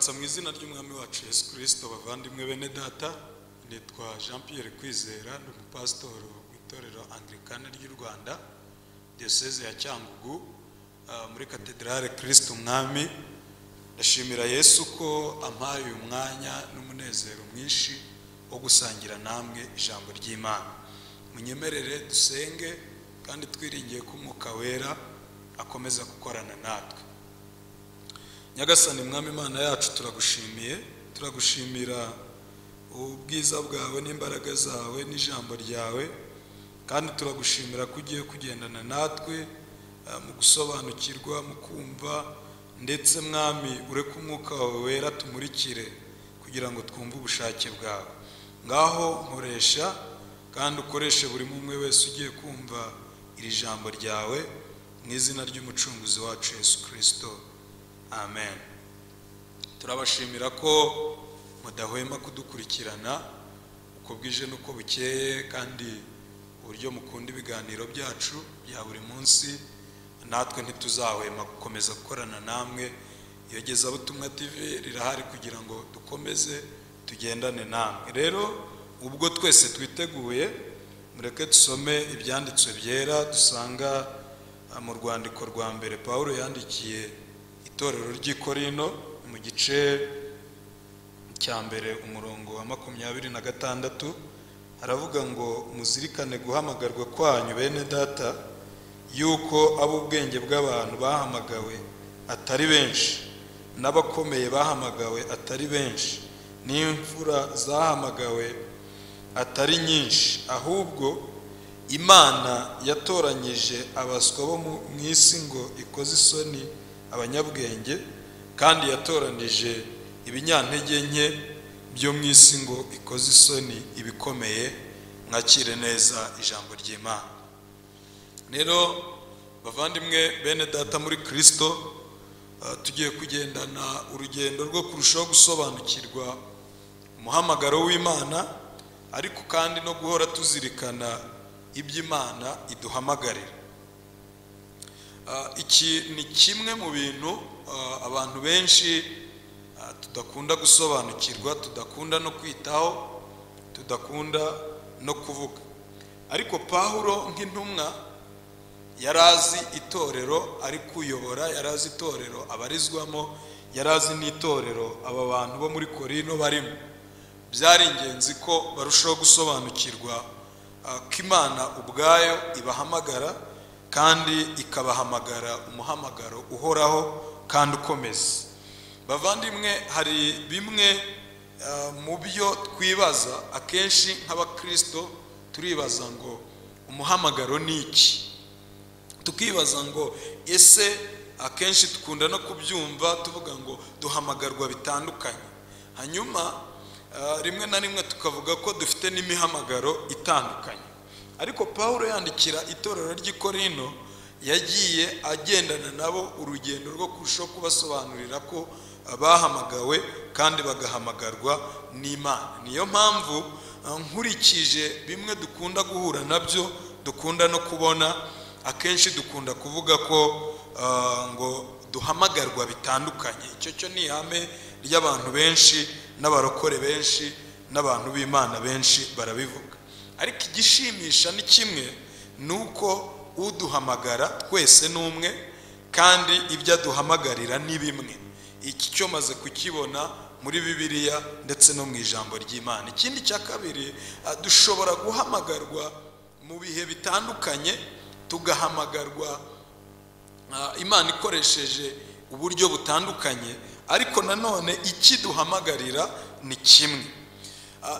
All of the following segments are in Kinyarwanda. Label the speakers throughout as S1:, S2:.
S1: Ndabaramutsa mu izina ry'Umwami wacu Yesu Kristo, bavandimwe bene data. Nitwa Jean Pierre Kwizera, ndi umupasitoro mu itorero Anglikane ry'u Rwanda, Diyoseze ya Cyangugu, muri Katedrale Kristo Umwami. Ndashimira Yesu ko ampaye uyu mwanya n'umunezero mwinshi wo gusangira namwe ijambo ry'Imana. Munyemerere dusenge kandi twiringiye ko Umwuka Wera akomeza gukorana natwe. Nyagasani Mwami Imana yacu, turagushimiye, turagushimira ubwiza bwawe n'imbaraga zawe n'ijambo ryawe, kandi turagushimira ko ugiye kugendana natwe mu gusobanukirwa, mu kumva, ndetse Mwami ureke Umwuka wawe Wera tumurikire kugira ngo twumve ubushake bwawe. Ngaho nkoresha kandi ukoreshe buri umwe wese ugiye kumva iri jambo ryawe, mu izina ry'Umucunguzi wacu Yesu Kristo, amen. Turabashimira ko mudahwema kudukurikirana uko bwije n'uko bukeye, kandi uburyo mukunda ibiganiro byacu bya buri munsi, natwe ntituzahwema gukomeza gukorana namwe. Iyogezabutumwa TV rirahari kugira ngo dukomeze tugendane namwe. Rero ubwo twese twiteguye, mureke dusome ibyanditswe byera dusanga mu rwandiko rwa mbere Pawulo yandikiye itorero ry'i Korinto, mu gice cya mbere umurongo wa 26, aravuga ngo: muzirikane guhamagarwa kwanyu bene data, yuko ab'ubwenge bw'abantu bahamagawe atari benshi, n'abakomeye bahamagawe atari benshi, n'imfura zahamagawe atari nyinshi, ahubwo Imana yatoranyije abaswa bo mu isi ngo ikoze isoni abanyabwenge, kandi yatoranije ibinyantege nke byo mu isi ngo ikoze isoni ibikomeye. Mwakire neza ijambo ry'Imana. Rero bavandimwe bene data muri Kristo, tugiye kugendana urugendo rwo kurushaho gusobanukirwa umuhamagaro w'Imana, ariko kandi no guhora tuzirikana iby'Imana iduhamagarira. Iki ni kimwe mu bintu abantu benshi tudakunda gusobanukirwa, tudakunda no kwitaho, tudakunda no kuvuga. Ariko Pawulo nk'intumwa yarazi itorero ari kuyobora, yarazi itorero abarizwamo, yarazi n'itorero aba bantu bo muri Korinto barimo. Byari ingenzi ko barushaho gusobanukirwa ko Imana ubwayo ibahamagara, kandi ikabahamagara umuhamagaro uhoraho kandi ukomeza. Bavandimwe, hari bimwe mu byo twibaza akenshi nk'abakristo. Turibaza ngo umuhamagaro ni iki? Tukibaza ngo ese, akenshi dukunda no kubyumva tuvuga ngo duhamagarwa bitandukanye, hanyuma rimwe na rimwe tukavuga ko dufite n'imihamagaro itandukanye. Ariko Pawulo yandikira itorero ry'i Korinto yagiye agendana nabo urugendo rwo kurushaho kubasobanurira ko bahamagawe kandi bagahamagarwa n'Imana. Niyo mpamvu nkurikije bimwe dukunda guhura nabyo, dukunda no kubona akenshi, dukunda kuvuga ko ngo duhamagarwa bitandukanye. Icyo cyo ni ihame ry'abantu benshi n'abarokore benshi n'abantu b'Imana benshi barabivuga. Ariko igishimisha ni kimwe, ni uko uduhamagara twese ni umwe, kandi ibyo aduhamagarira ni bimwe. Iki cyo maze kukibona muri Bibiliya ndetse no mu ijambo ry'Imana. Ikindi cya kabiri, dushobora guhamagarwa mu bihe bitandukanye, tugahamagarwa Imana ikoresheje uburyo butandukanye, ariko nanone ikiduhamagarira ni kimwe.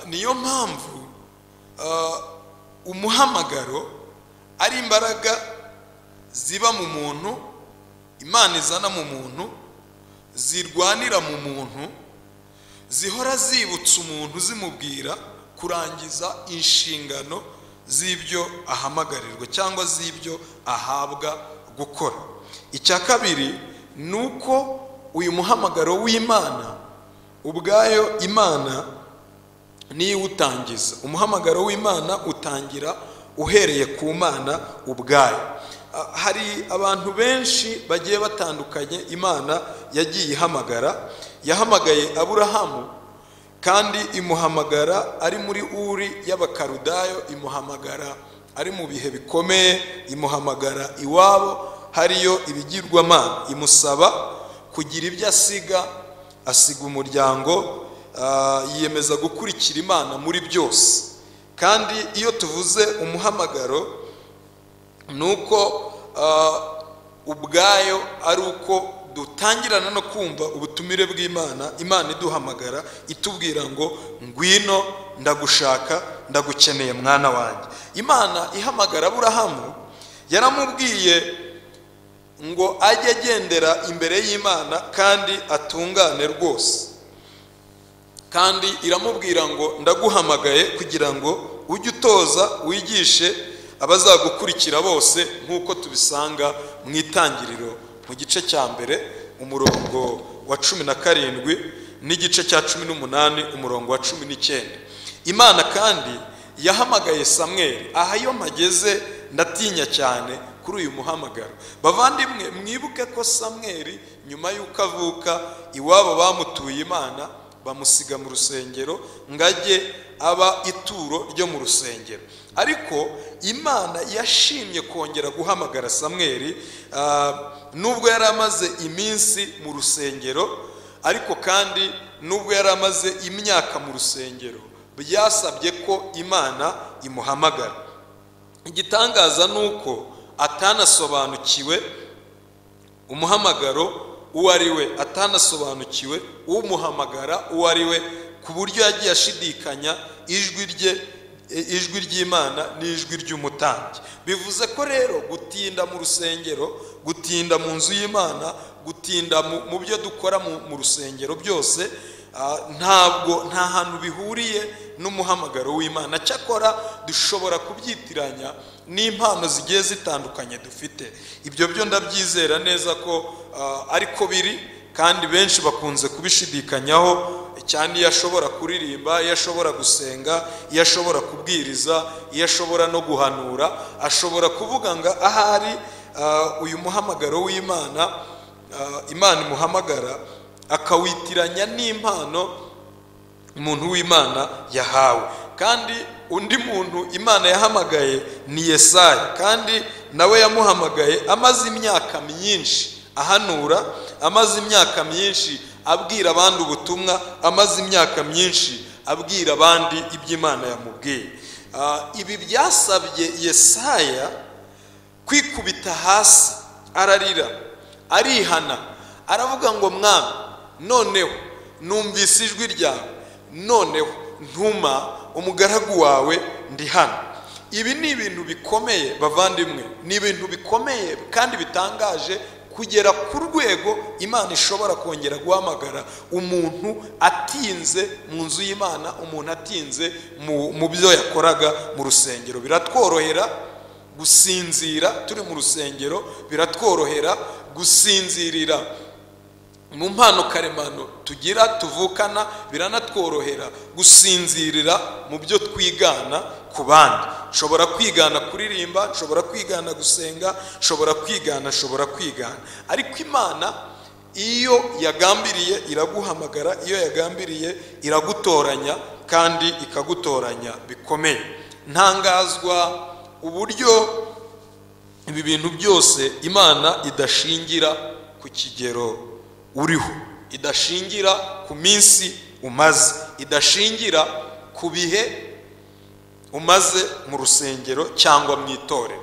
S1: Niyo mpamvu umuhamagaro ari imbaraga ziba mu muntu, Imana izana mu muntu, zirwanira mu muntu, zihora zibutsa umuntu, zimubwira kurangiza inshingano z'ibyo ahamagarirwa cyangwa z'ibyo ahabwa gukora. Icya kabiri ni uko uyu muhamagaro w'Imana ubwayo, Imana niyo uwutangiza. Umuhamagaro w'Imana utangira uhereye ku Mana ubwayo. Hari abantu benshi bagiye batandukanye Imana yagiye ihamagara. Yahamagaye Aburahamu kandi imuhamagara ari muri Uri y'Abakarudayo, imuhamagara ari mu bihe bikomeye, imuhamagara iwabo hariyo ibigirwamana, imusaba kugira ibyo asiga, asiga umuryango, yiyemeza gukurikira Imana muri byose. Kandi iyo tuvuze umuhamagaro nuko ubwayo ari uko dutangirana no kumva ubutumire bw'Imana, Imana iduhamagara itubwira ngo ngwino ndagushaka, ndagukeneye mwana wanjye. Imana ihamagara Aburahamu yaramubwiye ngo ajye agendera imbere y'Imana kandi atungane rwose, kandi iramubwira ngo ndaguhamagaye kugira ngo ujye utoza wigishe abazagukurikira bose, nk'uko tubisanga mu Itangiriro mu gice cya mbere umurongo wa 17 n'igice cya 18 umurongo wa 19. Imana kandi yahamagaye Samweli. Aha iyo mpageze ndatinya cyane kuri uyu muhamagaro. Bavandimwe, mwibuke ko Samweli nyuma y'uko avuka iwabo bamutuye Imana, bamusiga mu rusengero ngajye aba ituro ryo mu rusengero. Ariko Imana yashimye kongera guhamagara Samweli nubwo yari amaze iminsi mu rusengero, ariko kandi nubwo yari amaze imyaka mu rusengero, byasabye ko Imana imuhamagara. Igitangaza nuko atanasobanukiwe umuhamagaro uwo ari we, atanasobanukiwe umuhamagara uwo ari we, ku buryo yagiye ashidikanya ijwi rye, ijwi ry'Imana n'ijwi ry'umutambyi. Bivuze ko rero gutinda mu rusengero, gutinda mu nzu y'Imana, gutinda mu byo dukora mu rusengero byose ntabwo nta hantu bihuriye n'umuhamagaro w'Imana. Cyakora dushobora kubyitiranya n'impano zigiye zitandukanye dufite. Ibyo byo ndabyizera neza ko ariko biri, kandi benshi bakunze kubishidikanyaho cyane. Iyo ashobora kuririmba, iyo ashobora gusenga, iyo ashobora kubwiriza, iyo ashobora no guhanura, ashobora kuvuga ngo ahari uyu muhamagaro w'Imana, Imana imuhamagara, akawitiranya n'impano umuntu w'Imana yahawe. Kandi undi muntu Imana yahamagaye ni Yesaya, kandi nawe yamuhamagaye amaze imyaka myinshi ahanura, amaze imyaka myinshi abwira abandi ubutumwa, amaze imyaka myinshi abwira abandi iby'Imana yamubwiye. Ibi byasabye Yesaya kwikubita hasi, ararira, arihana, aravuga ngo mwami, noneho numvise ijwi ryawe, noneho ntuma umugaragu wawe ndi hano. Ibi ni ibintu bikomeye bavandimwe, ni ibintu bikomeye kandi bitangaje kugera ku rwego Imana ishobora kongera guhamagara umuntu atinze mu nzu y'Imana, umuntu atinze mu byo yakoraga mu rusengero. Biratworohera gusinzira turi mu rusengero, biratworohera gusinzirira mu mpano karemano tugira tuvukana, biranatworohera gusinzirira mu byo twigana ku bandi. Nshobora kwigana kuririmba, nshobora kwigana gusenga, nshobora kwigana. Ariko Imana iyo yagambiriye iraguhamagara, iyo yagambiriye iragutoranya, kandi ikagutoranya bikomeye. Ntangazwa uburyo ibi bintu byose Imana idashingira ku kigero uriho, idashingira ku minsi umaze, idashingira ku bihe umaze mu rusengero cyangwa mu itorero.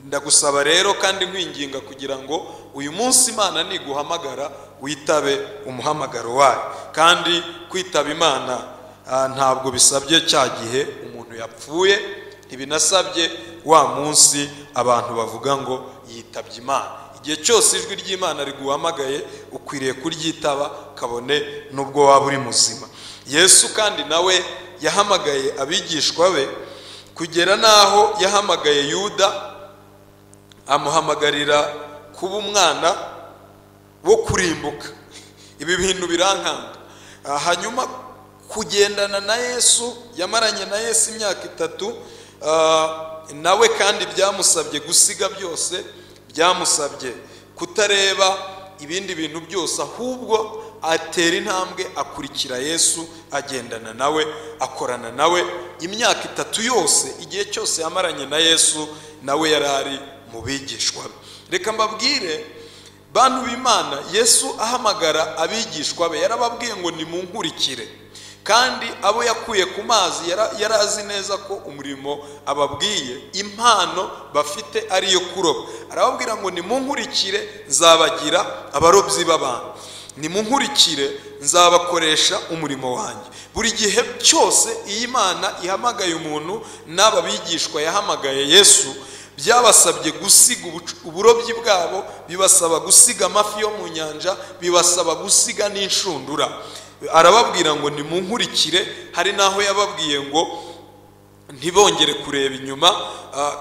S1: Ndagusaba rero kandi nkwinginga kugira ngo uyu munsi Imana niguhamagara witabe umuhamagaro wayo. Kandi kwitaba Imana ntabwo bisabye cya gihe umuntu yapfuye, ntibinasabye wa munsi abantu bavuga ngo yitabye Imana. Igihe cyose ijwi ry'Imana riguhamagaye ukwiriye kuryitaba, kabone nubwo waba uri muzima. Yesu kandi nawe yahamagaye abigishwa be, kugera naho yahamagaye Yuda, amuhamagarira kuba umwana wo kurimbuka. Ibi bintu birankanga. Hanyuma kugendana na Yesu, yamaranye na Yesu imyaka 3, nawe kandi byamusabye gusiga byose, byamusabye kutareba ibindi bintu byose, ahubwo atera intambwe akurikira Yesu, agendana nawe, akorana nawe imyaka 3 yose. Igihe cyose yamaranye na Yesu nawe yarari mu bigishwa be. Reka mbabwire bantu b'Imana, Yesu ahamagara abigishwa be yarababwiye ngo nimunkurikire, kandi abo yakuye ku mazi yarazi neza ko umurimo ababwiye impano bafite ari yo kuroba. Arababwira ngo nimunkurikire nzabagira abarobyi b'abantu, nimunkurikire nzabakoresha umurimo wanjye. Buri gihe cyose iyi Imana ihamagaye umuntu, n'aba bigishwa yahamagaye Yesu, byabasabye gusiga uburobyi bwabo, bibasaba gusiga amafi yo mu nyanja, bibasaba gusiga n'inshundura. Arababwira ngo nimunkurikire. Hari naho yababwiye ngo ntibongere kureba inyuma,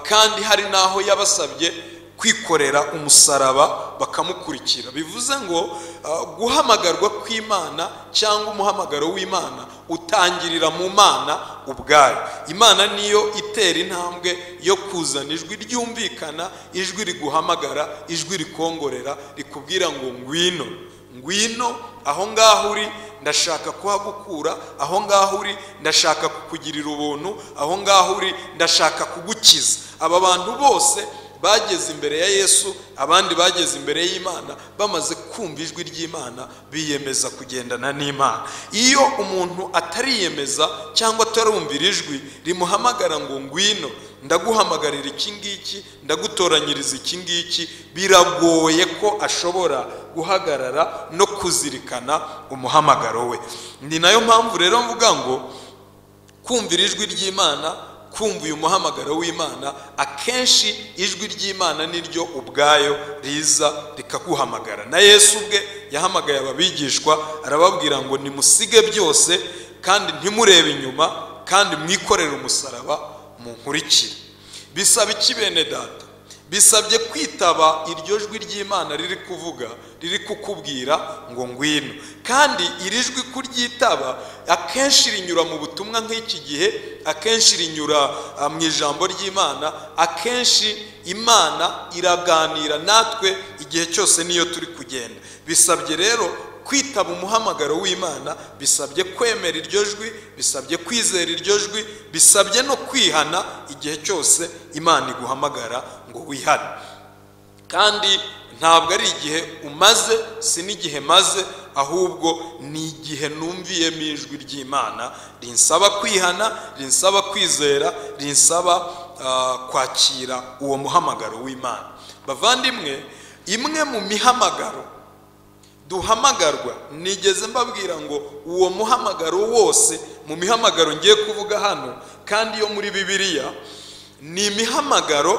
S1: kandi hari naho yabasabye kwikorera umusaraba bakamukurikira. Bivuze ngo guhamagarwa kw'Imana cyangwa umuhamagaro w'Imana utangirira mu Mana ubwayo. Imana niyo itera intambwe yo kuzana ijwi ryumvikana, ijwi riguhamagara, ijwi rikongorera, rikubwira ngo ngwino, ngwino aho ngaho uri, ndashaka kuhagukura, aho ngaho uri ndashaka kukugirira ubuntu, aho ngaho uri ndashaka kugukiza. Aba bantu bose bageze imbere ya Yesu, abandi bageze imbere y'Imana, bamaze kumva ijwi ry'Imana biyemeza kugendana n'Imana. Iyo umuntu atariyemeza cyangwa atarumvira ijwi rimuhamagara ngo ngwino, ndaguhamagarira iki ngiki, ndagutoranyiriza iki ngiki, biragoye ko ashobora guhagarara no kuzirikana umuhamagaro we. Ni nayo mpamvu rero mvuga ngo kumvira ijwi ry'Imana, kumva uyu muhamagaro w'Imana, akenshi ijwi ry'Imana niryo ubwayo riza rikaguhamagara. Na Yesu ubwe yahamagaye ababigishwa arababwira ngo nimusige byose kandi ntimurebe inyuma, kandi mwikorere umusaraba munkurikire. Bisaba iki bene data? Bisabye kwitaba iryo jwi ry'Imana riri kuvuga, riri kukubwira ngo ngwino. Kandi iri jwi kuryitaba akenshi rinyura mu butumwa nk'iki gihe, akenshi rinyura mu ijambo ry'Imana, akenshi Imana iraganira natwe igihe cyose niyo turi kugenda. Bisabye rero kwitaba umuhamagaro w'Imana, bisabye kwemera iryo jwi, bisabye kwizera iryo jwi, bisabye no kwihana igihe cyose Imana iguhamagara ngo wihane. Kandi ntabwo ari igihe umaze, si n'igihe maze, ahubwo ni igihe numviyemo ijwi ry'Imana rinsaba kwihana, rinsaba kwizera, rinsaba kwakira uwo muhamagaro w'Imana. Bavandimwe, imwe mu mihamagaro duhamagarwa, nigeze mbabwira ngo uwo muhamagaro wose mu mihamagaro ngiye kuvuga hano kandi yo muri Bibiliya, ni imihamagaro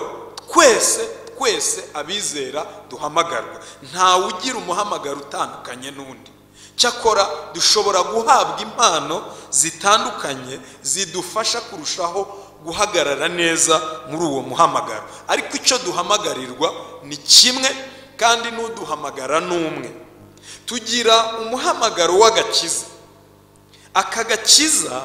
S1: twese twese abizera duhamagarwa. Ntawe ugira umuhamagaro utandukanye n'undi. Cyakora dushobora guhabwa impano zitandukanye zidufasha kurushaho guhagarara neza muri uwo muhamagaro, ariko icyo duhamagarirwa ni kimwe, kandi n'uduhamagara n'umwe. Tugira umuhamagaro w'agakiza. Aka gakiza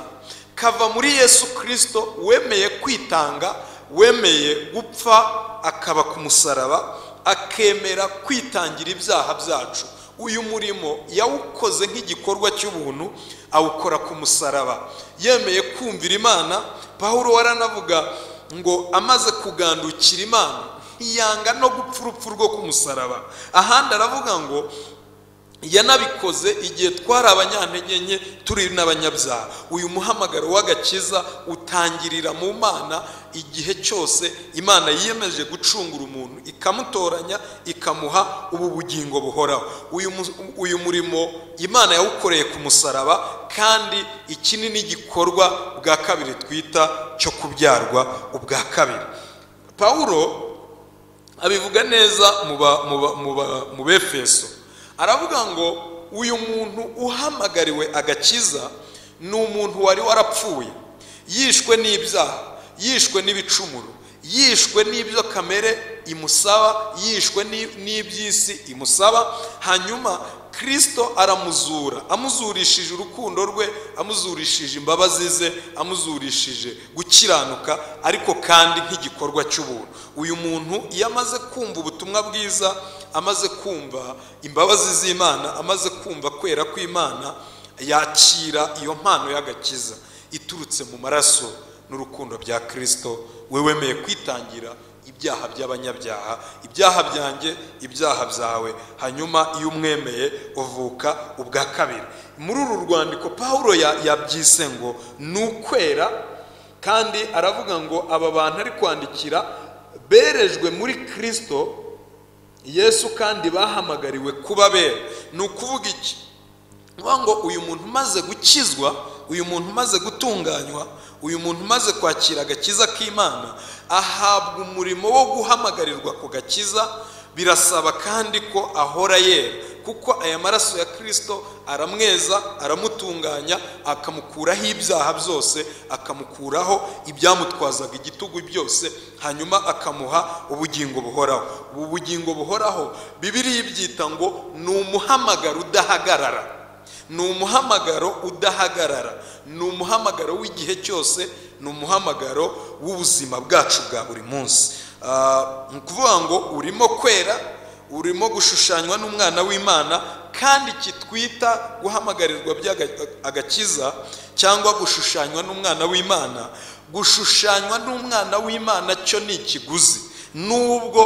S1: kava muri Yesu Kristo wemeye kwitanga, wemeye gupfa akaba ku musaraba, akemera kwitangira ibyaha byacu. Uyu murimo yawukoze nk'igikorwa cy'ubuntu, awukora ku musaraba yemeye kumvira Imana. Pawulo waranavuga ngo amaze kugandukira Imana ntiyanga no gupfa urupfu rwo ku musaraba. Ahandi aravuga ngo yanabikoze igihe twari abanyantege nke turi n'abanyabyaha. Uyu muhamagaro w'agakiza utangirira mu Mana igihe cyose Imana yiyemeje gucungura umuntu, ikamutoranya, ikamuha ubu bugingo buhoraho. Uyu murimo Imana yawukoreye ku musaraba, kandi iki ni igikorwa bwa kabiri twita cyo kubyarwa ubwa kabiri. Pawulo abivuga neza mu Befeso. Aravuga ngo uyu muntu uhamagariwe agakiza ni umuntu wari warapfuye, yishwe n'ibyaha, yishwe n'ibicumuro, yishwe n'ibyo kamere imusaba, yishwe n'iby'isi imusaba. Hanyuma Kristo aramuzura, amuzurishije urukundo rwe, amuzurishije imbabazi ze, amuzurishije gukiranuka, ariko kandi nk'igikorwa cy'ubuntu. Uyu muntu iyo amaze kumva ubutumwa bwiza, amaze kumva imbabazi z'Imana, amaze kumva kwera kw'Imana, yakira iyo mpano y'agakiza iturutse mu maraso n'urukundo bya Kristo, we wemeye kwitangira ibyaha by'abanyabyaha, ibyaha byanjye, ibyaha byawe. Hanyuma iyo umwemeye uvuka ubwa kabiri. Muri uru rwandiko Pawulo yabyise ngo ni ukwera, kandi aravuga ngo aba bantu ari kwandikira berejwe muri Kristo Yesu kandi bahamagariwe kuba bera. Ni ukuvuga iki? Ngo uyu muntu umaze gukizwa, uyu muntu umaze gutunganywa, uyu muntu umaze kwakira agakiza k'Imana, ahabwa umurimo wo guhamagarirwa ku gakiza. Birasaba kandi ko ahora yera, kuko aya maraso ya Kristo aramweza, aramutunganya, akamukuraho ibyaha byose, akamukuraho ibyamutwazaga igitugu byose, hanyuma akamuha ubugingo buhoraho. Ubu bugingo buhoraho Bibiliya ibyita ngo ni umuhamagaro udahagarara. Ni umuhamagaro udahagarara, ni umuhamagaro w'igihe cyose, ni umuhamagaro w'ubuzima bwacu bwa buri munsi. Ni ukuvuga ngo urimo kwera, urimo gushushanywa n'umwana w'Imana, kandi kitwita guhamagarirwa by'agakiza cyangwa gushushanywa n'umwana w'Imana. Gushushanywa n'umwana w'Imana cyo ni ikiguzi. Nubwo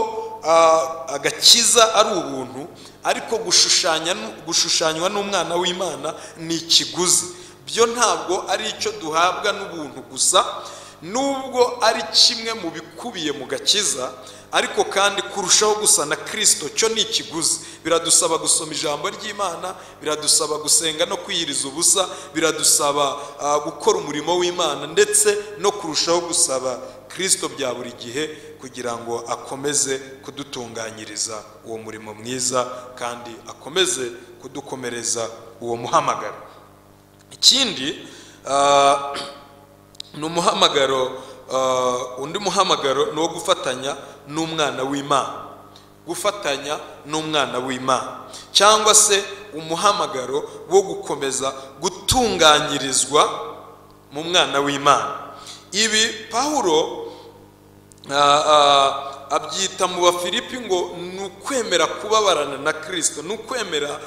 S1: agakiza ari ubuntu, ariko gushushanywa n'umwana w'Imana ni ikiguzi. Byo ntabwo ari icyo duhabwa n'ubuntu gusa, nubwo ari kimwe mu bikubiye mu gakiza, ariko kandi kurushaho gusa na Kristo cyo ni ikiguzi. Biradusaba gusoma ijambo ry'Imana, biradusaba gusenga no kwiyiriza ubusa, biradusaba gukora umurimo w'Imana, ndetse no kurushaho gusaba Kristo bya buri gihe kugira ngo akomeze kudutunganyiriza uwo murimo mwiza, kandi akomeze kudukomereza uwo muhamagaro. Ikindi ni umuhamagaro, undi muhamagaro ni uwo gufatanya n'umwana w'Imana, gufatanya n'umwana w'Imana, cyangwa se umuhamagaro wo gukomeza gutunganyirizwa mu mwana w'Imana. Ibi Pawulo abyita mu Bafilipi ngo ni ukwemera kubabarana na Kristo, ni ukwemera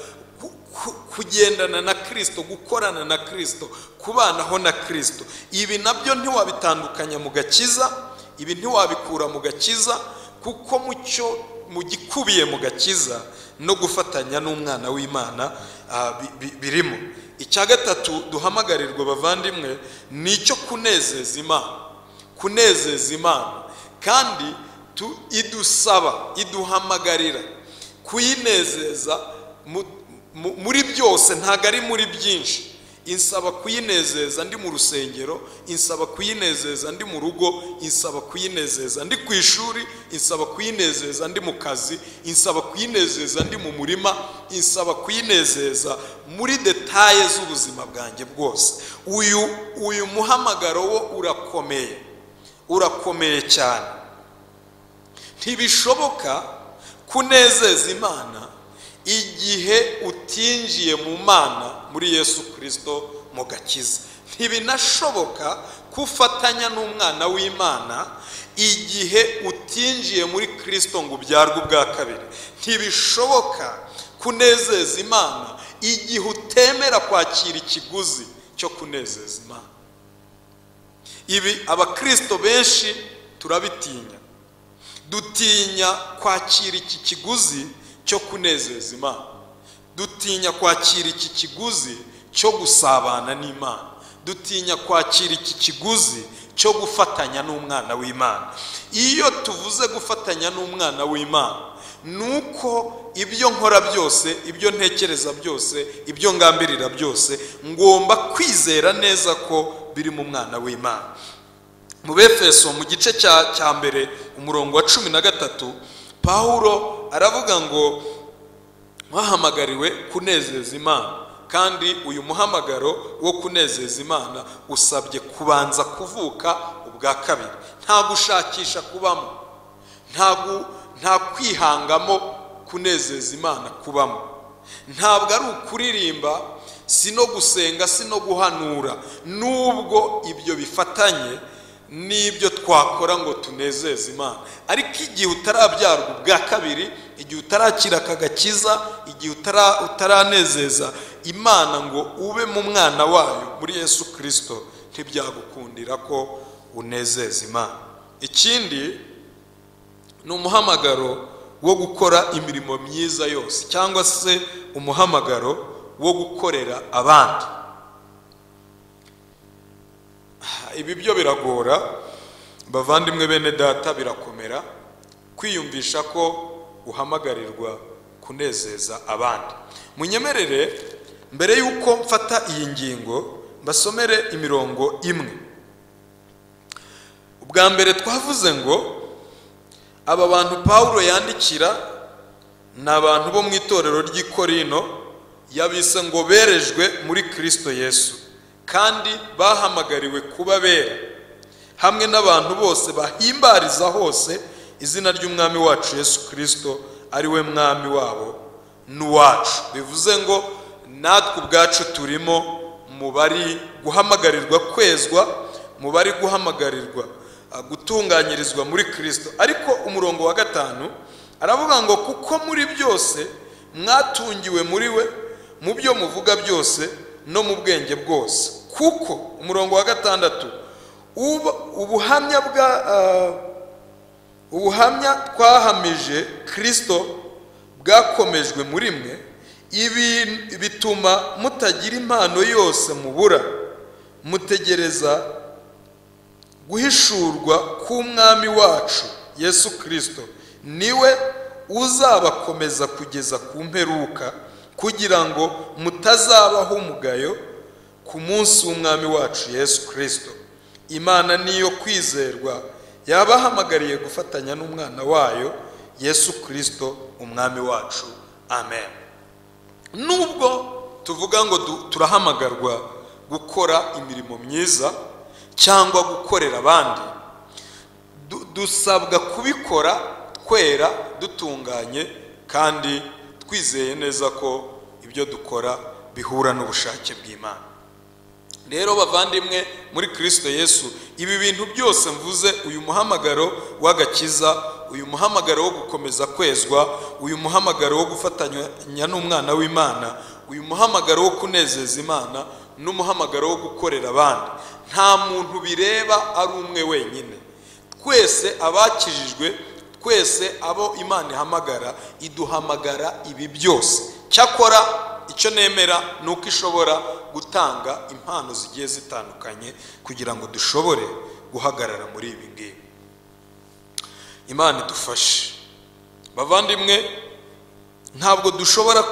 S1: kugendana na Kristo, gukorana na Kristo, kubanaho na Kristo. Ibi nabyo ntiwabitandukanya mu gakiza, ibi ntiwabikura mu gakiza, kuko mucyo mu gikubiye mu gakiza no gufatanya n'umwana w'Imana birimo. Icya gatatu duhamagarirwa bavandimwe ni icyo kunezeza Imana, kunezeza Imana. Kandi idusaba, iduhamagarira kuyinezeza muri byose, ntago ari muri byinshi. Insaba kuyinezeza ndi mu rusengero, insaba kuyinezeza ndi mu rugo, insaba kuyinezeza ndi ku ishuri, insaba kuyinezeza ndi mu kazi, insaba kuyinezeza ndi mu murima, insaba kuyinezeza muri detaye z'ubuzima bwanjye bwose. Uyu muhamagaro wo urakomeye, urakomeye cyane. Ntibishoboka kunezeza Imana igihe utinjiye mu Mana muri Yesu Kristo mu gakiza. Ntibinashoboka kufatanya n'umwana w'Imana igihe utinjiye muri Kristo ngo ubyarwe ubwa kabiri. Ntibishoboka kunezeza Imana igihe utemera kwakira ikiguzi cyo kunezeza Imana. Ibi abakristo benshi turabitinya, dutinya kwakira iki kiguzi cyo kunezeza Imana, dutinya kwakira iki kiguzi cyo gusabana n'Imana, dutinya kwakira iki kiguzi cyo gufatanya n'umwana w'Imana. Iyo tuvuze gufatanya n'umwana w'Imana, nuko ibyo nkora byose, ibyo ntekereza byose, ibyo ngambirira byose, ngomba kwizera neza ko biri mu mwana w'Imana. Mu Befeso mu gice cya mbere umurongo wa 13, Pawulo aravuga ngo mwahamagariwe kunezeza Imana, kandi uyu muhamagaro wo kunezeza Imana usabye kubanza kuvuka ubwa kabiri. Nta gushakisha kubamo, nta kwihangamo kunezeza Imana kubamo. Ntabwo ari ukuririmba, si no gusenga, si no guhanura, nubwo ibyo bifatanye n'ibyo twakora ngo tunezeze Imana. Ariko igihe utarabyarwa ubwa kabiri, igihe utarakira aka gakiza, igihe utaranezeza Imana ngo ube mu mwana wayo muri Yesu Kristo, ntibyagukundira ko unezeza Imana. Ikindi ni umuhamagaro wo gukora imirimo myiza yose, cyangwa se umuhamagaro wo gukorera abandi. Ibi byo biragora bavandimwe bene data, birakomera kwiyumvisha ko uhamagarirwa kunezeza abandi. Munyemerere mbere yuko mfata iyi ngingo mbasomere imirongo imwe. Ubwa mbere twavuze ngo aba bantu Pawulo yandikira ni abantu bo mu itorero ry'i Korino, yabise ngo berejwe muri Kristo Yesu kandi bahamagariwe kuba bera, hamwe n'abantu bose bahimbariza hose izina ry'umwami wacu Yesu Kristo, ari we mwami wabo n'uwacu. Bivuze ngo natwe ubwacu turimo mu bari guhamagarirwa kwezwa, mu bari guhamagarirwa gutunganyirizwa muri Kristo. Ariko umurongo wa 5 aravuga ngo kuko muri byose mwatungiwe muri we, mu byo muvuga byose no mu bwenge bwose. Kuko umurongo wa 6 ubuhamya twahamije Kristo bwakomejwe muri mwe, ibi bituma mutagira impano yose mubura, mutegereza guhishurwa k'umwami wacu Yesu Kristo, niwe uzabakomeza kugeza ku mperuka, kugira ngo mutazabaho umugayo ku munsi w'umwami wacu Yesu Kristo. Imana niyo kwizerwa, yabahamagariye gufatanya n'umwana wayo Yesu Kristo umwami wacu. Amen. Nubwo tuvuga ngo turahamagarwa gukora imirimo myiza cyangwa gukorera abandi, dusabwa kubikora twera, dutunganye kandi twizeye neza ko ibyo dukora bihura n'ubushake bw'Imana. Rero bavandimwe muri Kristo Yesu, ibi bintu byose mvuze, uyu muhamagaro w'agakiza, uyu muhamagaro wo gukomeza kwezwa, uyu muhamagaro wo gufatanya n'umwana w'Imana, uyu muhamagaro wo kunezeza Imana, n'umuhamagaro wo gukorera abandi, nta muntu bireba ari umwe wenyine. Twese abakijijwe, twese abo Imana ihamagara, iduhamagara ibi byose. Cyakora icyo nemera ni uko ishobora gutanga impano zigiye zitandukanye kugira ngo dushobore guhagarara muri ibi ngibi. Imana idufashe. Bavandimwe, ntabwo dushobora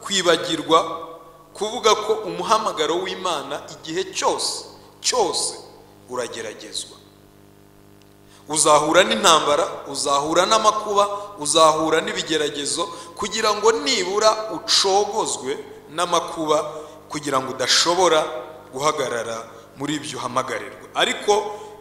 S1: kwibagirwa kuvuga ko umuhamagaro w'Imana igihe cyose cyose urageragezwa. Uzahura n'intambara, uzahura n'amakuba, uzahura n'ibigeragezo, kugira ngo nibura ucogozwe n'amakuba, kugira ngo udashobora guhagarara muri ibyo uhamagarirwa. Ariko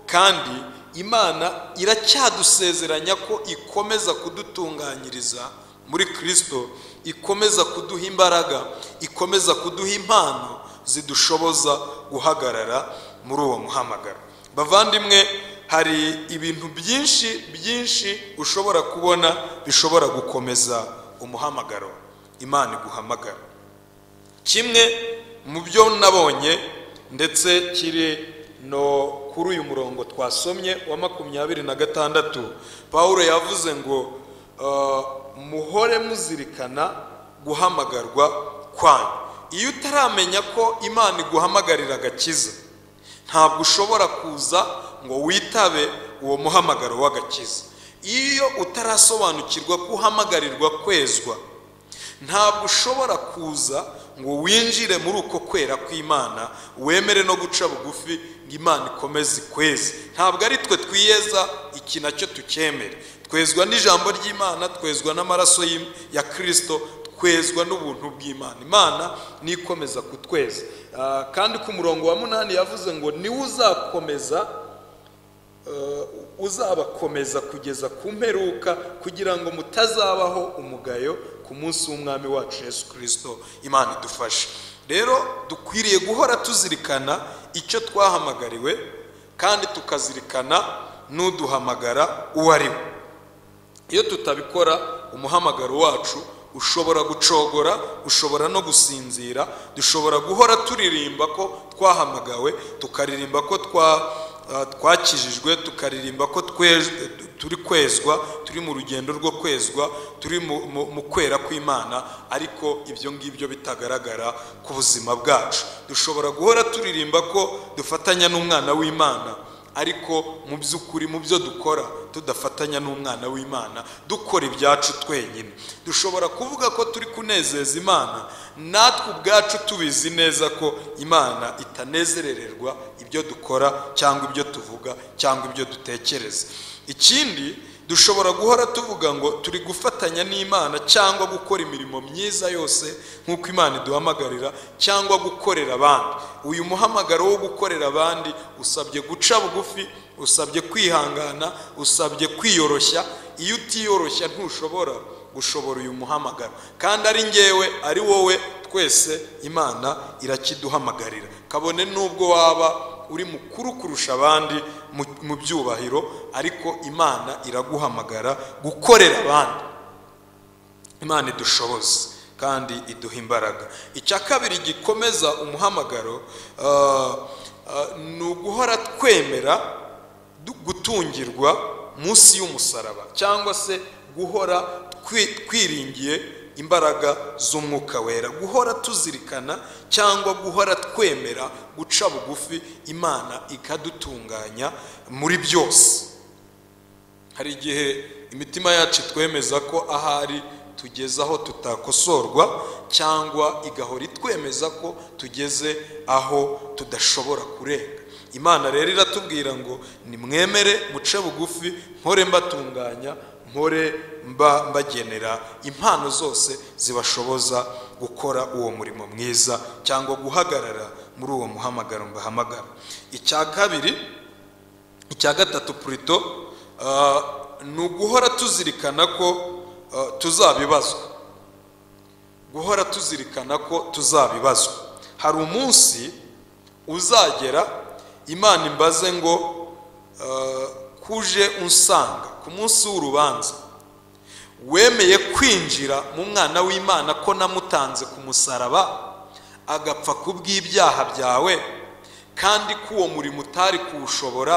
S1: kandi Imana iracyadusezeranya ko ikomeza kudutunganyiriza muri Kristo, ikomeza kuduha imbaraga, ikomeza kuduha impano zidushoboza guhagarara muri uwo muhamagaro. Bavandimwe, hari ibintu byinshi byinshi ushobora kubona bishobora gukomeza umuhamagaro Imana iguhamagara. Kimwe mu byo nabonye ndetse kiri no kuri uyu murongo twasomye wa 26, Pawulo yavuze ngo muhore muzirikana guhamagarwa kwanyu. Iyo utaramenya ko Imana iguhamagarira agakiza, ntabwo ushobora kuza ngo witabe uwo muhamagaro w'agakiza. Iyo utarasobanukirwa ko uhamagarirwa kwezwa, ntabwo ushobora kuza ngo winjire muri uko kwera kw'Imana, wemere no guca bugufi ngo Imana ikomeze ikweze. Ntabwo ari twe twiyeza, iki nacyo tucyemere. Twezwa n'ijambo ry'Imana, twezwa n'amaraso ya Kristo, twezwa n'ubuntu bw'Imana. Imana nikomeza kutweza. Kandi ku murongo wa 8 yavuze ngo niwe uzakomeza, uzabakomeza kugeza ku mperuka, kugira ngo mutazabaho umugayo ku munsi w'umwami wacu Yesu Kristo. Imana idufashe. Rero dukwiriye guhora tuzirikana icyo twahamagariwe, kandi tukazirikana n'uduhamagara uwo ari we. Iyo tutabikora, umuhamagaro wacu ushobora gucogora, ushobora no gusinzira. Dushobora guhora turirimba ko twahamagawe, tukaririmba ko twakijijwe, tukaririmba ko turi kwezwa, turi mu rugendo rwo kwezwa, turi mu kwera kw'Imana, ariko ibyo ngibyo bitagaragara ku buzima bwacu. Dushobora guhora turirimba ko dufatanya n'umwana w'Imana, ariko mu by'ukuri mu byo dukora tudafatanya n'umwana w'Imana, dukora ibyacu twenyine. Dushobora kuvuga ko turi kunezeza Imana, natwe ubwacu tubizi neza ko Imana itanezerererwa ibyo dukora cyangwa ibyo tuvuga cyangwa ibyo dutekereza. Ikindi, dushobora guhora tuvuga ngo turi gufatanya n'Imana cyangwa gukora imirimo myiza yose nk'uko Imana iduhamagarira, cyangwa gukorera abandi. Uyu muhamagaro wo gukorera abandi usabye guca bugufi, usabye kwihangana, usabye kwiyoroshya. Iyo utiyoroshya ntushobora gushobora uyu muhamagaro. Kandi ari ngewe, ari wowe, twese Imana irakiduhamagarira, kabone n'ubwo waba uri mukuru kurusha abandi mu byubahiro, ariko Imana iraguhamagara gukorera abandi. Imana idushoboze kandi iduha imbaraga. Icya kabiri gikomeza umuhamagaro ni uguhora twemera gutungirwa munsi y'umusaraba, cyangwa se guhora twiringiye imbaraga z'umwuka wera, guhora tuzirikana cyangwa guhora twemera guca bugufi, Imana ikadutunganya muri byose. Hari igihe imitima yacu twemeza ko ahari tugeze aho tutakosorwa, cyangwa igahora itwemeza ko tugeze aho tudashobora kurenga. Imana rero iratubwira ngo nimwemere muce bugufi, mpore mbatunganya, mpore mbagenera impano zose zibashoboza gukora uwo murimo mwiza cyangwa guhagarara muri uwo muhamagaro mbahamagara. Icya kabiri, icya gatatu purito, ni uguhora tuzirikana ko tuzabibazwa. Guhora tuzirikana ko tuzabibazwa. Hari umunsi uzagera Imana imbaze ngo kuje unsanga ku munsi w'urubanza, wemeye kwinjira mu mwana w'Imana ko namutanze ku musaraba agapfa kubw'ibyaha byawe, kandi ko uwo murimo utari kuwushobora,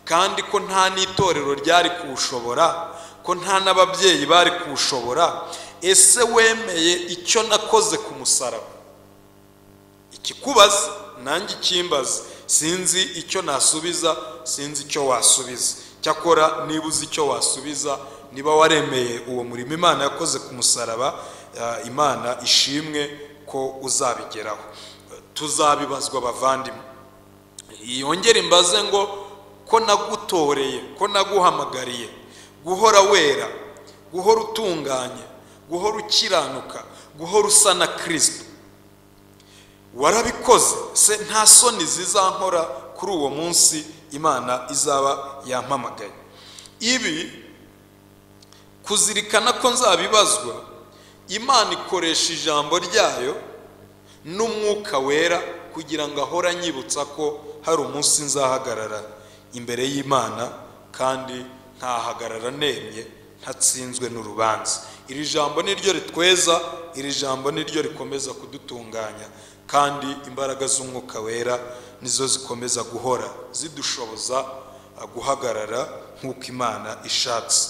S1: kandi ko nta n'itorero ryari kuwushobora, ko nta n'ababyeyi bari kuwushobora. Ese wemeye icyo nakoze ku musaraba? Ikikubaza nanjye ikimbaza, sinzi icyo nasubiza, sinzi icyo wasubiza. Cyakora niba uzi icyo wasubiza, niba waremeye uwo murimo Imana yakoze ku musaraba, Imana ishimwe ko uzabigeraho. Tuzabibazwa bavandimwe. Yongera imbaze ngo ko nagutoreye, ko naguhamagariye guhora wera, guhora utunganye, guhora ukiranuka, guhora usa na Kristo, warabikoze se nta soni zizankora kuri uwo munsi Imana izaba yampamagaye? Ibi kuzirikana ko nzabibazwa, Imana ikoresha ijambo ryayo n'umwuka wera kugira ngo ahora anyibutsa ko hari umunsi nzahagarara imbere y'Imana, kandi ntahagarara nemye, ntatsinzwe n'urubanza. Iri jambo niryo ritweza, iri jambo niryo rikomeza kudutunganya, kandi imbaraga z'umwuka wera nizo zikomeza guhora zidushoboza guhagarara nk'uko Imana ishatse.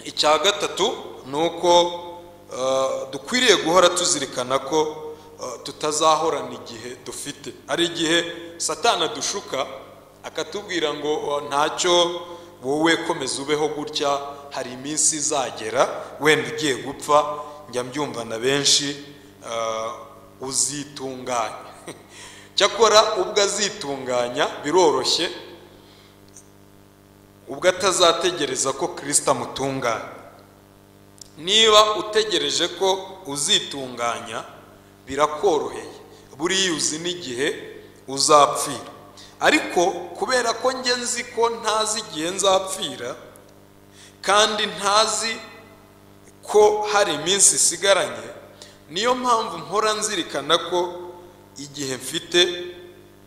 S1: Icya gatatu ni uko dukwiriye guhora tuzirikana ko tutazahorana igihe dufite. Hari igihe Satani adushuka akatubwira ngo ntacyo, wowe komeza ubeho gutya, hari iminsi izagera wenda ugiye gupfa. Njya mbyumva na benshi, uzitunganya. Cyakora ubwo azitunganya biroroshye, ubwo atazategereza ko Kristo amutunganya. Niba utegereje ko uzitunganya birakoroheye, buriya uzi n'igihe uzapfira. Ariko kubera ko njye nzi ko ntazi igihe nzapfira, kandi ntazi ko hari iminsi isigaranye, niyo mpamvu mpora nzirikana ko igihe mfite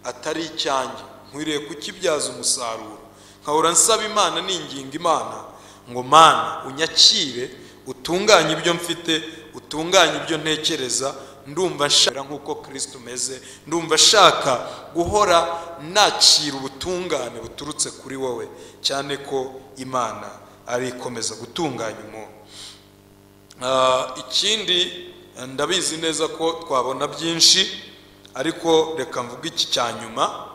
S1: atari icyanjye, nkwiriye kukibyaza umusaruro. Nkahora nsaba Imana, ninginga Imana ngo Mana unyakire, utunganye ibyo mfite, utunganye ibyo ntekereza. Ndumva nshaka nk'uko Kristo umeze, ndumva nshaka guhora nakira ubutungane buturutse kuri wowe, cyane ko Imana ari ikomeza gutunganya umuntu. Ikindi ndabizi neza ko twabona byinshi, ariko reka mvuge iki cya nyuma,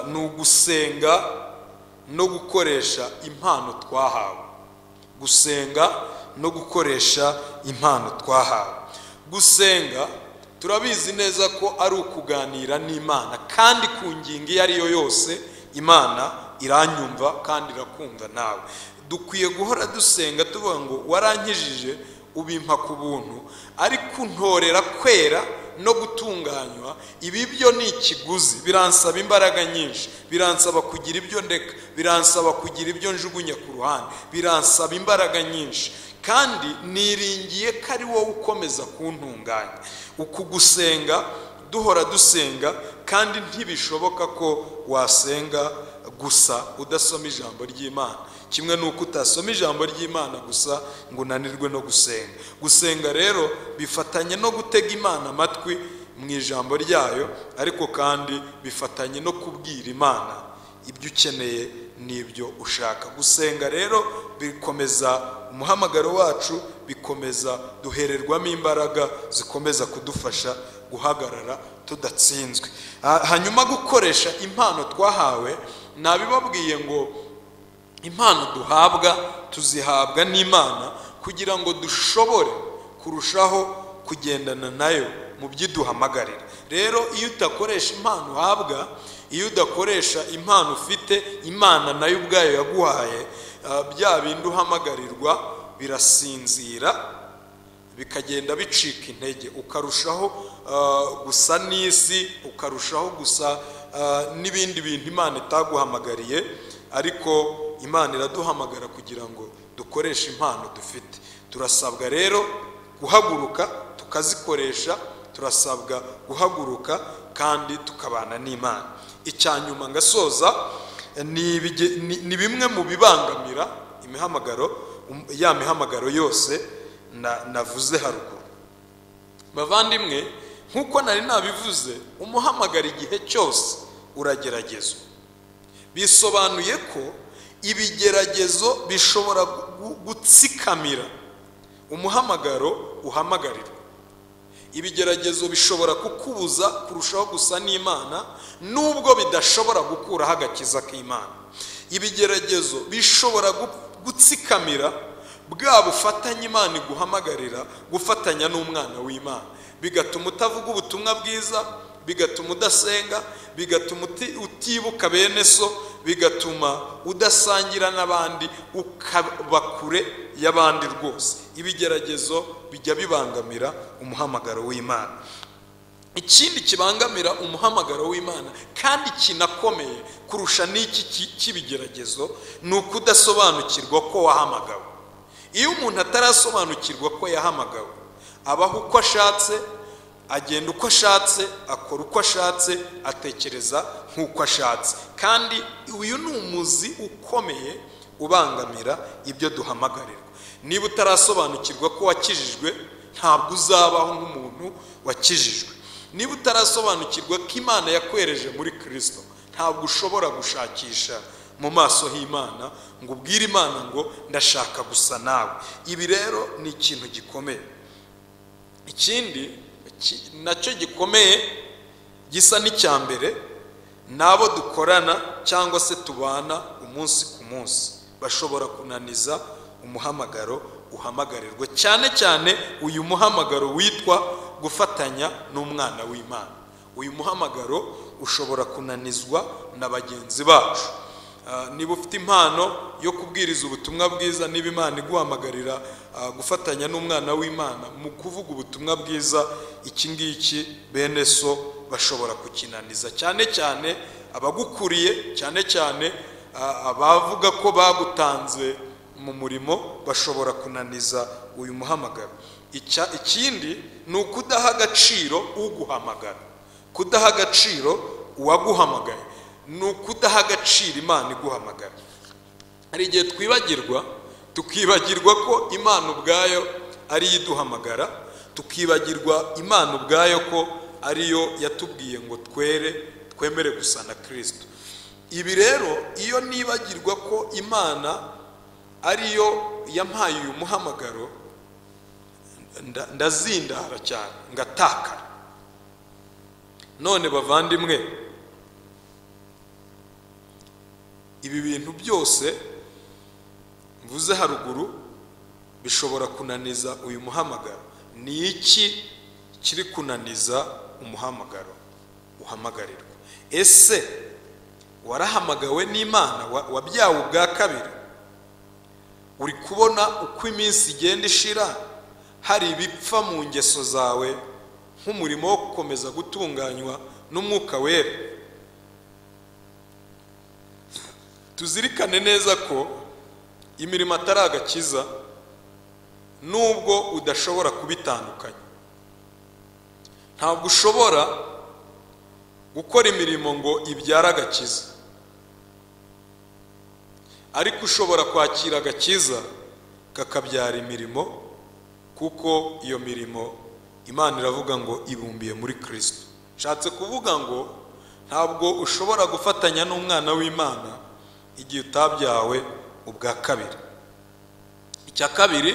S1: ni ugusenga no gukoresha impano twahawe. Gusenga no gukoresha impano twahawe. Gusenga turabizi neza ko ari ukuganira n'Imana, kandi ku ngingo iyo ari yo yose Imana iranyumva kandi irakumva nawe. Dukwiye guhora dusenga tuvuga ngo warankijije ubimpa ku buntu, ariko untorera kwera no gutunganywa. Ibi byo ni ikiguzi, biransaba imbaraga nyinshi, biransaba kugira ibyo ndeka, biransaba kugira ibyo njugunya ku ruhande, biransaba imbaraga nyinshi, kandi niringiye ko ari wowe ukomeza kuntunganya. Uku gusenga duhora dusenga, kandi ntibishoboka ko wasenga gusa udasoma ijambo ry'Imana, kimwe n'uko utasoma ijambo ry'Imana gusa ngo unanirwe no gusenga. Gusenga rero bifatanye no gutega Imana amatwi mu ijambo ryayo, ariko kandi bifatanye no kubwira Imana ibyo ukeneye n'ibyo ushaka. Gusenga rero bikomeza umuhamagaro wacu, bikomeza duhererwamo imbaraga zikomeza kudufasha guhagarara tudatsinzwe. Hanyuma gukoresha impano twahawe, nabibabwiye ngo impano duhabwa tuzihabwa n'Imana kugira ngo dushobore kurushaho kugendana nayo mu byiduhamagarira. Rero iyo udakoresha impano uhabwa, iyo udakoresha impano ufite, Imana nayo ubwayo yaguhaye, bya bindi uhamagarirwa birasinzira, bikagenda bicika intege, ukarushaho gusa n'isi, ukarushaho gusa n'ibindi bintu Imana itaguhamagariye. Ariko Imana iraduhamagara kugira ngo dukoreshe impano dufite. Turasabwa rero guhaguruka tukazikoresha, turasabwa guhaguruka kandi tukabana n'Imana. Icya nyuma ngasoza, ni bimwe mu bibangamira imihamagaro, ya mihamagaro yose navuze haruguru. Bavandimwe, nkuko nari nabivuze, umuhamagara igihe cyose urageragezwa. Bisobanuye ko ibigeragezo bishobora gutsikamira umuhamagaro uhamagarirwa. Ibigeragezo bishobora kukubuza kurushaho gusa n'Imana, nubwo bidashobora gukuraho agakiza k'Imana. Ibigeragezo bishobora gutsikamira bwa bufatanye Imana iguhamagarira gufatanya n'umwana w'Imana, bigatuma utavuga ubutumwa bwiza, bigatuma udasenga, bigatuma utibuka bene so, bigatuma udasangira n'abandi, ukaba kure y'abandi rwose. Ibigeragezo bijya bibangamira umuhamagaro w'Imana. Ikindi kibangamira umuhamagaro w'Imana kandi kinakomeye kurusha n'iki cy'ibigeragezo ni ukudasobanukirwa ko wahamagawe. Iyo umuntu atarasobanukirwa ko yahamagawe, abaho uko ashatse, agenda uko ashatse, akora uko ashatse, atekereza nk'uko ashatse. Kandi uyu ni umuzi ukomeye ubangamira ibyo duhamagarirwa. Niba utarasobanukirwa ko wakijijwe, ntabwo uzabaho nk'umuntu wakijijwe. Niba utarasobanukirwa ko Imana yakwereje muri Kristo, ntabwo ushobora gushakisha mu maso h'Imana ngo ubwire Imana ngo ndashaka gusa nawe. Ibi rero ni ikintu gikomeye. Ikindi nacyo gikomeye gisa n'icya mbere, nabo dukorana cyangwa se tubana umunsi ku munsi bashobora kunaniza umuhamagaro uhamagarirwa, cyane cyane uyu muhamagaro witwa gufatanya n'umwana w'Imana. Uyu muhamagaro ushobora kunanizwa na bagenzi bacu. Niba ufite impano yo kubwiriza ubutumwa bwiza, niba Imana iguhamagarira gufatanya n'umwana w'Imana mu kuvuga ubutumwa bwiza, iki ngiki bene so bashobora kukinaniza, cyane cyane abagukuriye, cyane cyane abavuga ko bagutanze mu murimo bashobora kunaniza uyu muhamagaro. Ikindi ni ukudaha agaciro uguhamagara, kudaha agaciro uwaguhamagaye. ni ukudaha agaciro Imana iguhamagara. Hari igihe twibagirwa, tukibagirwa ko Imana ubwayo ari yo iduhamagara, tukibagirwa Imana ubwayo ko ariyo yatubwiye ngo twere, twemere gusa na Kristo. Ibi rero iyo nibagirwa ko Imana ariyo yampaye uyu muhamagaro, ndazindara cyane ngatakara. None bavandimwe, ibi bintu byose mvuze haruguru bishobora kunaniza uyu muhamagaro. Ni iki kiri kunaniza umuhamagaro uhamagarirwa? Ese warahamagawe n'Imana, wabyawe ubwa kabiri? Uri kubona uko iminsi igenda ishira hari ibipfa mu ngeso zawe nk'umurimo wo gukomeza gutunganywa n'Umwuka Wera? Tuzirikane neza ko imirimo atari agakiza, nubwo udashobora kubitandukanya. Ntabwo ushobora gukora imirimo ngo ibyara agakiza, ariko ushobora kwakira agakiza kakabyara imirimo, kuko iyo mirimo Imana iravuga ngo ibumbiye muri Kristo. Nshatse kuvuga ngo ntabwo ushobora gufatanya n'umwana w'Imana igihe utabyawe ubwa kabiri. Icya kabiri,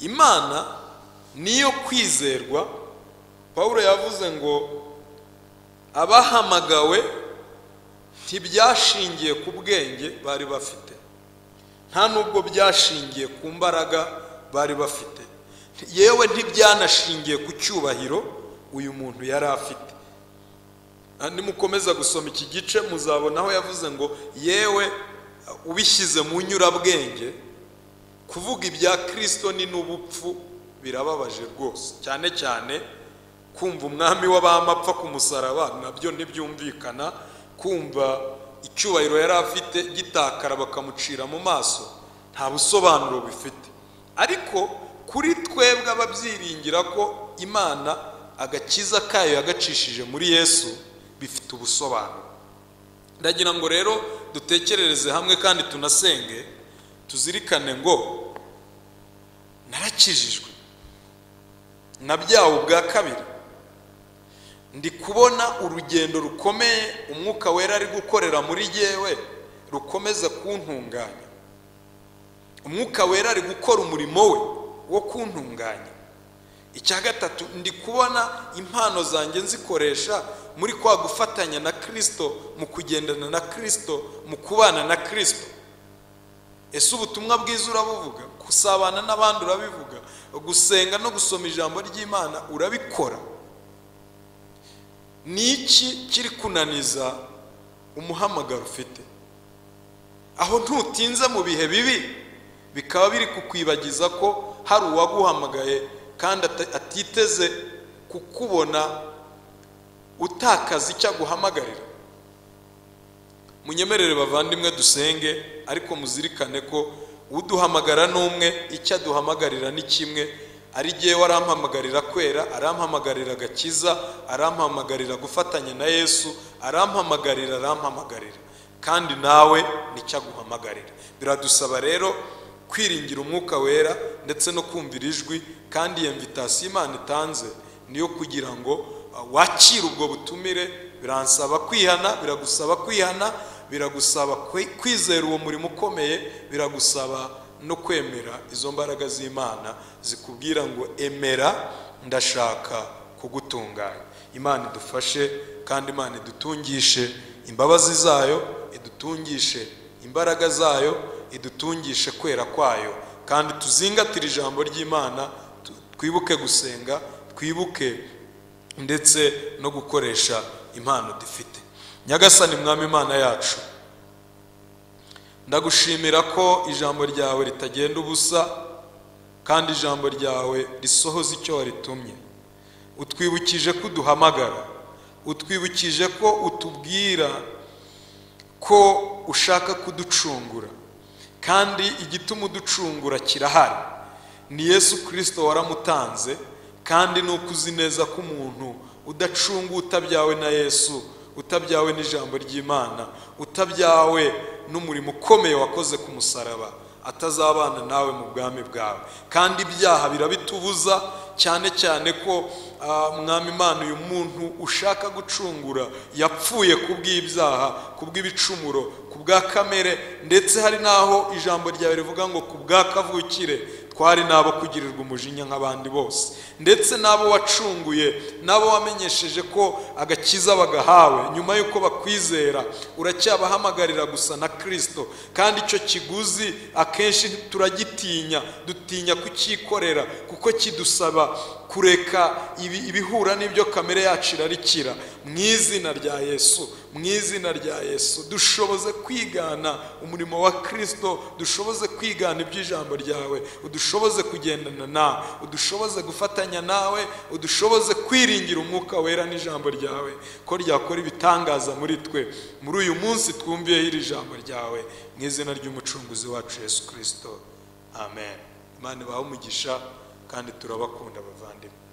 S1: Imana niyo kwizerwa. Pawulo yavuze ngo abahamagawe ntibyashingiye ku bwenge bari bafite, nta nubwo byashingiye ku mbaraga bari bafite, yewe ntibyanashingiye ku cyubahiro uyu muntu yari afite. Nimukomeza gusoma iki gice muzabona aho yavuze ngo yewe ubishyize mu nyurabwenge, kuvuga ibya Kristo ni n'ubupfu, birababaje rwose. Cyane cyane kumva umwami w'abamapfa ku musaraba nabyo ntibyumvikana, kumva icyubahiro yari afite gitakara bakamucira mu maso, nta busobanuro bifite. Ariko kuri twebwe ababyiringira ko Imana agakiza kayo yagacishije muri Yesu, bifite ubusobanuro. Ndagira ngo rero dutekerereze hamwe kandi tunasenge, tuzirikane ngo narakijijwe, nabyawe ubwa kabiri, ndi kubona urugendo rukomeye Umwuka Wera ari gukorera muri jyewe rukomeza kuntunganya. Umwuka Wera ari gukora umurimo we wo kuntunganya. Icya gatatu, ndi kubona impano zanjye nzikoresha muri kwa gufatanya na Kristo, mu kugendana na Kristo, mu kubana na Kristo. Ese ubutumwa bwiza urabuvuga, gusabana n'abandi urabivuga, gusenga no gusoma ijambo ry'Imana urabikora? Ni iki kiri kunaniza umuhamagaro ufite? Aho ntutinze mu bihe bibi bikaba biri kukwibagiza ko hari uwaguhamagaye kandi atiteze kukubona utakaza icyo aguhamagarira. Munyemerere bavandimwe dusenge, ariko muzirikane ko uduhamagara n'umwe, icyo aduhamagarira ni kimwe. Ari jyewe arampamagarira kwera, arampamagarira agakiza, arampamagarira gufatanya na Yesu, arampamagarira, kandi nawe nicyo aguhamagarira. Biradusaba rero kwiringira Umwuka Wera ndetse no kumvira ijwi, kandi iyo invitation Imana itanze niyo kugira ngo wakire ubwo butumire. Biransaba kwihana, biragusaba kwihana, biragusaba kwizera uwo murimo ukomeye, biragusaba no kwemera izo mbaraga z'Imana zikubwira ngo emera, ndashaka kugutunganya. Imana idufashe kandi Imana idutungishe imbabazi zayo, idutungishe imbaraga zayo, idutungishe kwera kwayo, kandi tuzingatire ijambo ry'Imana, twibuke gusenga, twibuke ndetse no gukoresha impano dufite. Nyagasani Mwami Imana yacu, ndagushimira ko ijambo ryawe ritagenda ubusa, kandi ijambo ryawe risohoza icyo waritumye. Utwibukije ko uduhamagara, utwibukije ko utubwira ko ushaka kuducungura, kandi igituma uducungura kirahari, ni Yesu Kristo waramutanze. Kandi nuko uzi neza ko umuntu udacunga utabyawe na Yesu utabyawe n'ijambo ry'Imana, utabyawe n'umurimo ukomeye wakoze ku musaraba, atazabana nawe mu bwami bwawe. Kandi ibyaha birabitubuza, cyane cyane ko Mwami Imana uyu muntu ushaka gucungura yapfuye kubw'ibyaha, kubw'ibicumuro, kubwa kamere, ndetse hari naho ijambo ryawe rivuga ngo kubwa kavukire twari nabo kugirirwa umujinya nk'abandi bose. Ndetse nabo wacunguye, nabo wamenyesheje ko agakiza bagahawe nyuma yuko bakwizera, uracyabahamagarira gusa na Kristo. Kandi icyo kiguzi akenshi turagitinya, dutinya kucyikorera kuko kidusaba kureka ibihura n'ibyo kamere yacu irarikira. Mu izina rya Yesu, mu izina rya Yesu, dushoboze kwigana umurimo wa Kristo, dushoboze kwigana iby'ijambo ryawe, udushoboze kugendana nawe, udushoboze gufatanya nawe, udushoboze kwiringira umwuka wera n'ijambo ryawe ko ryakora ibitangaza muri twe. Muri uyu munsi twumviye iri jambo ryawe, mu izina ry'umucunguzi wacu Yesu Kristo, amen. Imana ibahe umugisha kandi turabakunda bavandimwe.